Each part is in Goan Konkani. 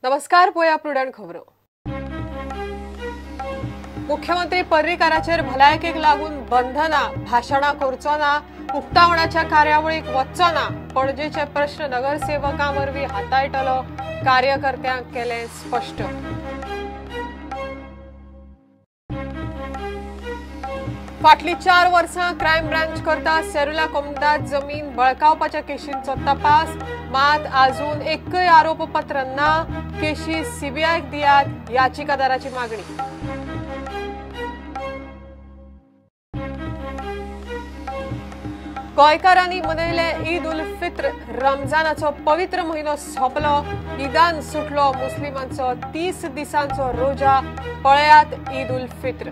नमस्कार, पळया प्रुडंट खबरो. मुख्यमंत्री पर्रीकाराचेर भलायकेक लागून बंधना, भाशणां करचो ना, उक्तावणाच्या कार्यावळीक वचचो ना, पणजेचे प्रश्न नगरसेवकां वरवीं हाताळटलो, कार्यकर्त्यांक केलें स्पश्ट. फाटलीं 4 वर्सां क्रायम ब्रांच करता सेरुला कोमुनिदाद जमीन बळकावपाच्या केशींचो तपास, मात अजून एकय आरोपपत्र ना. केशी सीबीआयक दियात, याचिकादाराची मागणी. गोंयकारांनी मनयले ईद उल फित्र, रमजानाचो पवित्र म्हयनो सोंपलो, ईदान सुटलो मुस्लिमांचो 30 दिसांचो रोजा. पळयात ईद उल फित्र.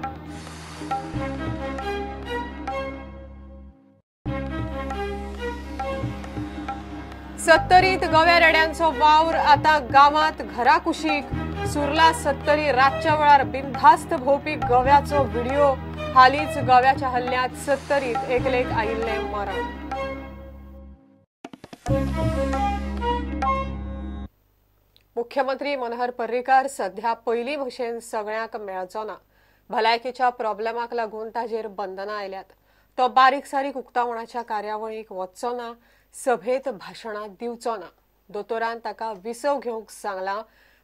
सत्तरीत गव्या रेड्यांचो वावर आता गांवांत घरा कुशीक. सुर्ला सत्तरी रातच्या वेळार बिनधास्त भोंवपी गव्याचो व्हिडिओ. हालींच गव्याच्या हल्ल्यांत सत्तरीत एकलेक आयिल्लें मरण. मुख्यमंत्री मनोहर पर्रीकार सध्या पयलीं भशेन सगळ्यांक मेळचो ना. भलायकेच्या प्रॉब्लेमाक लागून ताजेर बंधनां आयल्यात. तो बारीक सारीक उक्तावणाच्या कार्यावळीक वचचो ना, सभेत भाशणां दिवचो ना. दोतोरान ताका विसव घेवंक सांगलां.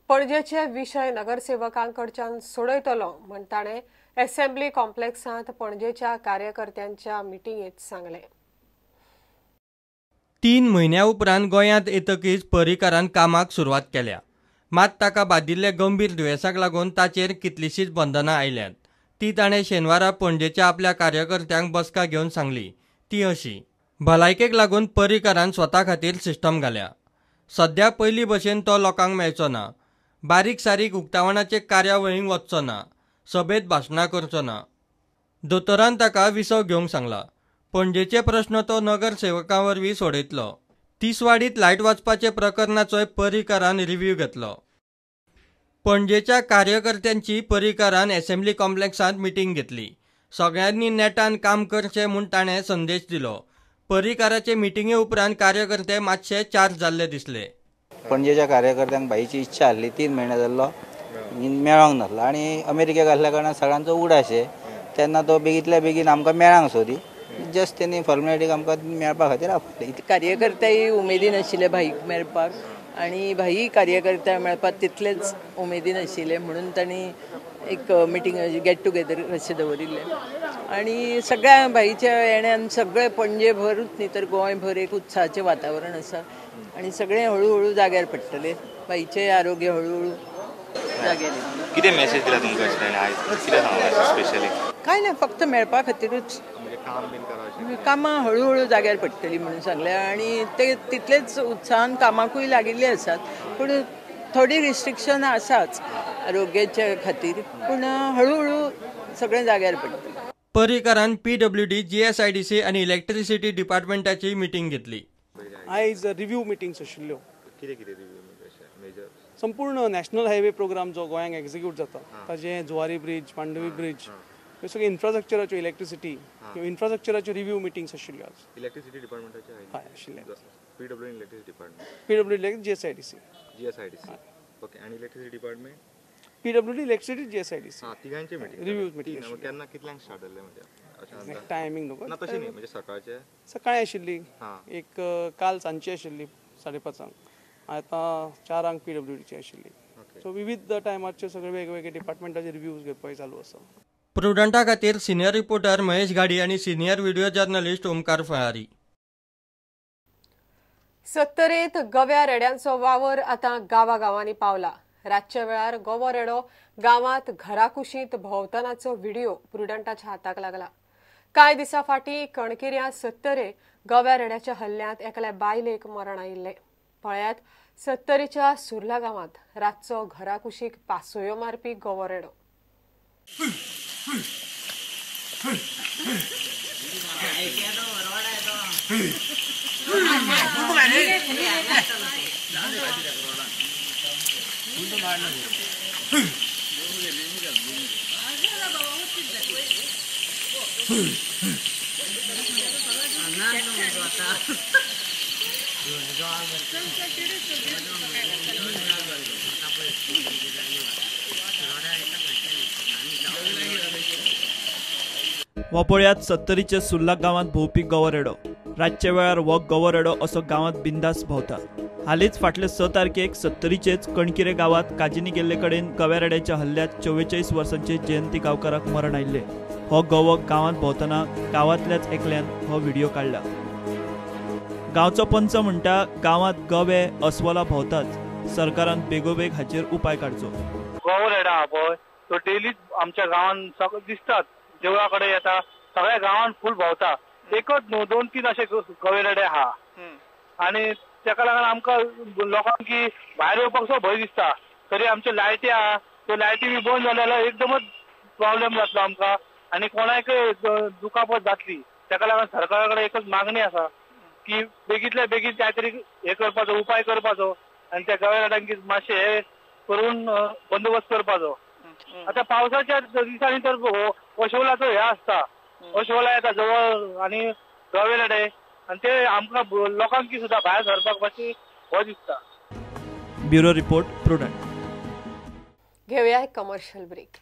पणजेचे विशय नगरसेवकांकडच्यान सोडयतलो म्हण ताणें एसेंब्ली कॉम्प्लेक्सांत पणजेच्या कार्यकर्त्यांच्या मिटिंगेत सांगलें. 3 म्हयन्या उपरांत गोंयांत येतकीच पर्रीकारान कामाक सुरवात केल्या. मात ताका बादिल्ल्या गंभीर दुयेंसाक लागून ताचेर कितलींशींच बंधनां आयल्यांत. ती ताणें शेनवारा पणजेच्या आपल्या कार्यकर्त्यांक बसका घेवन सांगली. ती अशी: भलायकेक लागून पर्रीकारान स्वता खातीर सिस्टम घाल्या. सध्या पयलीं भशेन तो लोकांक मेळचो ना, बारीक सारीक उक्तावणाचे कार्यावळींक वचचो ना, सभेत भाशणां करचो ना. दोतोरान ताका विसव घेवंक सांगला. पणजेचे प्रश्न तो नगरसेवकां वरवीं सोडयतलो. तिसवाडीत लायट वाजपाचे प्रकरणाचोय पर्रीकारान रिव्ह्यू घेतलो. पणजेच्या कार्यकर्त्यांची पर्रीकारान एसेंब्ली कॉम्प्लेक्सांत मिटींग घेतली. सगळ्यांनी नेटान काम करचें म्हूण ताणें संदेश दिलो. पर्रीकाराचे मिटिंगे उपरांत कार्यकर्ते मातशे चार्ज जाल्ले दिसले. पणजेच्या कार्यकर्त्यांक भाईची इच्छा आसली, 3 म्हयने जाल्लो मेळोंक नासलो आनी अमेरिकेक आसल्या कारणान सगळ्यांचो उडास तेन्ना तो बेगींतल्या बेगीन आमकां मेळांक सोदी. जस्ट तेणी फॉर्मेलिटीक आमकां मेळपा खातीर आपयले. कार्यकर्तेय उमेदीन आशिल्ले भाईक मेळपाक आनी भाई कार्यकर्त्या मेळपाक तितलेच उमेदीन आशिल्ले म्हणून तांणी एक मिटींग गेट टुगेदर अशें दवरिल्लें. आनी सगळ्या भाईच्या येण्यान सगळें पणजे भरूच न्ही तर गोंयभर एक उत्साहाचें वातावरण आसा आनी सगळें हळूहळू जाग्यार पडटलें. भाईचें आरोग्य हळूहळू जाग्यार येतलें. कितें मॅसेज दिला तुमकां आयज? कितें सांगलां स्पेशली? कांय ना, फक्त मेळपा खातीरूच. कामां हळूहळू जाग्यार पडटली म्हणून सांगलें आनी ते तितलेच उत्साहान कामाकूय लागिल्ले आसात. पूण थोडी रिस्ट्रिक्शन आसाच आरोग्याच्या खातीर, पूण हळूहळू सगळें जाग्यार पडटलें. पर्रीकारान PWD, GSIDC आनी इलेक्ट्रिसिटी डिपार्टमेंटाची मिटींग घेतली. आयज रिव्ह्यू मिटिंग्स आशिल्ल्यो. कितें कितें रिव्ह्यू? संपूर्ण नॅशनल हायवे प्रोग्राम जो गोंयांक एक्झिक्यूट जाता ताजें जुवारी ब्रिज, मांडवी ब्रिज, ह्यो सगळ्यो इन्फ्रास्ट्रक्चराच्यो, इलेक्ट्रिसिटी इन्फ्रास्ट्रक्चराच्यो रिव्ह्यू मिटिंग्स आशिल्ल्यो आज. इलेक्ट्रिसिटी डिपार्टमेंटाचे हय आशिल्ले. PWD electricity department, PWD GSIDC, GSIDC okay. आनी electricity department, PWD electricity GSIDC, तिगांचे मिटींग, रिव्ह्यू मिटींग. केन्ना कितल्यांक स्टार्ट जाल्लें? म्हणजे टायमींग नको ना तशें न्ही, म्हणजे सकाळचे सकाळी आशिल्ली एक, काल सांजची आशिल्ली 5:30, आतां 4 PWDची आशिल्ली. सो विविध टायमाचे सगळे वेगवेगळे डिपार्टमेंटाचे रिव्ह्यूज घेवपाक चालू आसा. प्रुडंटा खातीर सिनियर रिपोर्टर महेश घाडी आनी senior video journalist Omkar Falari. सत्तरेंत गव्या रेड्यांचो वावर आतां गांवागांवांनी पावला. रातच्या वेळार गवो रेडो गांवांत घराकुशींत भोंवतनाचो व्हिडिओ प्रुडंटाच्या हाताक लागला. कांय दिसां फाटीं कणकिऱ्या सत्तरे गव्या रेड्याच्या हल्ल्यांत एकल्या बायलेक मरण आयिल्लें. पळयात सत्तरीच्या सुर्ला गांवांत रातचो घराकुशीक पासयो मारपी गवो रेडो. हो पळयात सत्तरीचे सुर्ला गांवांत भोंवपी गवो रेडो. रातच्या वेळार हो गवो रेडो असो गांवांत बिंदास भोंवता. हालींच फाटले 6 तारखेक सत्तरीचेच कणकिरे गांवांत काजीनी गेल्ले कडेन गव्या रेड्याच्या हल्ल्यात 44 वर्सांचे जयंती गांवकाराक मरण आयिल्लें. हो गवो गांवांत भोंवतना गांवांतल्याच एकल्यान हो व्हिडिओ काडला. गांवचो पंच म्हणटा गांवांत गवे अस्वलां भोंवताच, सरकारान बेगोबेग हाचेर उपाय काडचो. गवो रेडो आहा पळय तो डेली आमच्या गांवांत दिसतात, देवळा कडेन येता, सगळ्या गांवांत फूल भोंवता. एकच न्हू 2-3 अशे गवे रेडे आहा आनी तेका लागून आमकां लोकांक की भायर येवपाक सुद्दां भंय दिसता. तरी आमच्यो लायटी आहा त्यो लायटी बी बंद जाल्या जाल्यार एकदमच प्रॉब्लेम जातलो आमकां आनी कोणाकय दुखापत जातली. तेका लागून सरकारा कडेन एकच मागणी आसा की बेगींतल्या बेगीन काय तरी हे करपाचो उपाय करपाचो आनी त्या गव्या रेड्यांक मातशें हे करून बंदोबस्त करपाचो. आतां पावसाच्या दिसांनी तर अशोलाचो हे आसता, अशोला येता जवळ आनी गवे रेडे आनी ते आमकां लोकांक सुद्दां भायर सरपाक मातशी हो दिसता. Bureau report, Prudent. घेऊया एक कमर्शियल ब्रेक.